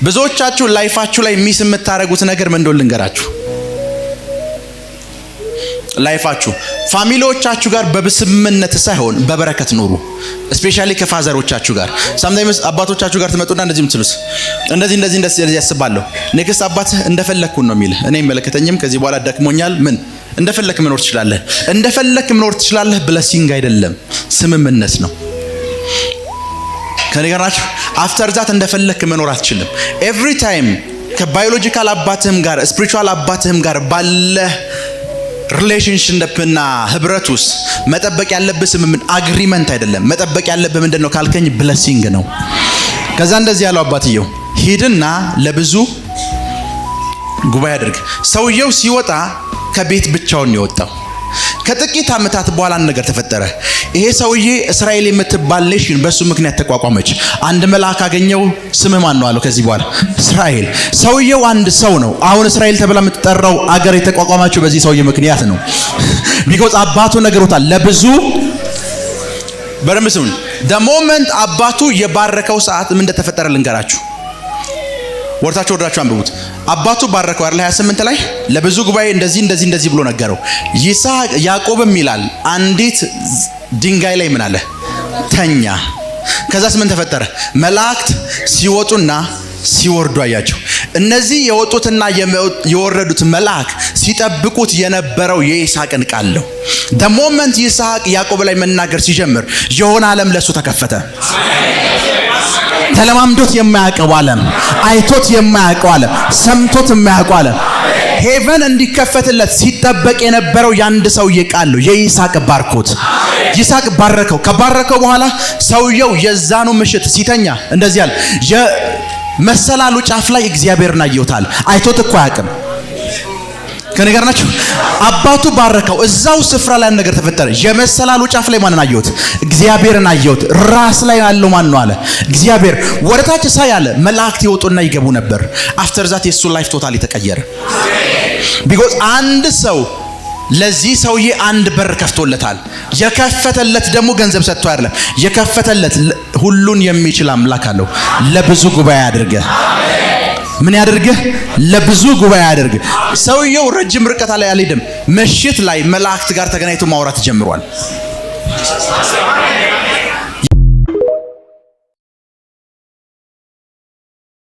ብዙዎቻችሁ life ኣችሁ ላይ miss የምታደርጉት ነገር ምን እንደሆነ ልንገራችሁ። Life ኣችሁ family ዎቻችሁ ጋር በስምምነት ሳይሆን በበረከት ኑሩ። Especially ከ father ኦቻችሁ ጋር። Sometimes አባቶቻችሁ ጋር ትመጡና እንደዚህ የምትሉት እንደዚህ እንደዚህ እንደዚህ ያስባለሁ። Next አባትህ እንደፈለግኩን ነው የሚልህ። እኔ አይመለከተኝም፣ ከዚህ በኋላ ደክሞኛል፣ ምን እንደፈለክ መኖር ትችላለህ፣ እንደፈለክ መኖር ትችላለህ። Blessing አይደለም፣ ስምምነት ነው። ከኔ ጋር ናችሁ? After that እንደፈለክ መኖር አትችልም። Every time ከ biological አባትህም ጋር spiritual አባትህም ጋር ባለህ relationship ና ህብረት ውስጥ መጠበቅ ያለብህ ስምምነት agreement አይደለም። መጠበቅ ያለብህ ምንድን ነው ካልከኝ blessing ነው። ከዛ እንደዚህ ያለው አባትየው ሂድና ለብዙ ጉባኤ አድርግ። ሰውየው ሲወጣ ከቤት ብቻውን ነው የወጣው። ከጥቂት ዓመታት በኋላ አንድ ነገር ተፈጠረ። ይሄ ሰውዬ እስራኤል የምትባል nation በሱ ምክንያት ተቋቋመች። አንድ መልአክ አገኘው። ስምህ ማን ነው አለው። ከዚህ በኋላ እስራኤል። ሰውየው አንድ ሰው ነው። አሁን እስራኤል ተብላ የምትጠራው አገር የተቋቋመችው በዚህ ሰውዬ ምክንያት ነው። Because አባቱ ነግሮታል። ለብዙ በደንብ ስሙን። The moment አባቱ የባረከው ሰዓት ምን እንደተፈጠረ ልንገራችሁ። ወርታችሁ ወርዳችሁ አንብቡት። አባቱ ባረከው አይደል? 28 ላይ ለብዙ ጉባኤ እንደዚህ እንደዚህ እንደዚህ ብሎ ነገረው። ይስሐቅ ያዕቆብም ይላል አንዲት ድንጋይ ላይ ምን አለ? ተኛ። ከዛስ ምን ተፈጠረ? መላእክት ሲወጡና ሲወርዱ አያቸው። እነዚህ የወጡትና የወረዱት መልአክ ሲጠብቁት የነበረው የይስሐቅን ቃል ነው። The moment ይስሐቅ ያዕቆብ ላይ መናገር ሲጀምር የሆነ ዓለም ለሱ ተከፈተ። ተለማምዶት የማያውቀው ዓለም፣ አይቶት የማያውቀው ዓለም፣ ሰምቶት የማያውቀው ዓለም፣ heaven እንዲከፈትለት ሲጠበቅ የነበረው የአንድ ሰውዬ ቃል ነው፣ የይስሐቅ ባርኮት። ይስሐቅ ባረከው። ከባረከው በኋላ ሰውየው የዛኑ ምሽት ሲተኛ እንደዚህ አለ፣ የመሰላሉ ጫፍ ላይ እግዚአብሔርን አየሁታል። አይቶት እኮ አያውቅም። ከኔ ጋር ናችሁ? አባቱ ባረከው። እዛው ስፍራ ላይ አንድ ነገር ተፈጠረ። የመሰላሉ ጫፍ ላይ ማንን አየሁት? እግዚአብሔርን አየሁት። ራስ ላይ ያለው ማን ነው አለ? እግዚአብሔር። ወደ ታች ሳይ አለ መላእክት ይወጡና ይገቡ ነበር። After that የሱ life totally ተቀየረ። Because አንድ ሰው ለዚህ ሰውዬ አንድ በር ከፍቶለታል። የከፈተለት ደግሞ ገንዘብ ሰጥቶ አይደለም። የከፈተለት ሁሉን የሚችል አምላክ አለው። ለብዙ ጉባኤ ያድርግህ። ምን ያድርግህ? ለብዙ ጉባኤ ያድርግህ። ሰውየው ረጅም ርቀት ላይ አልሄድም። ምሽት ላይ መላእክት ጋር ተገናኝቶ ማውራት ጀምሯል።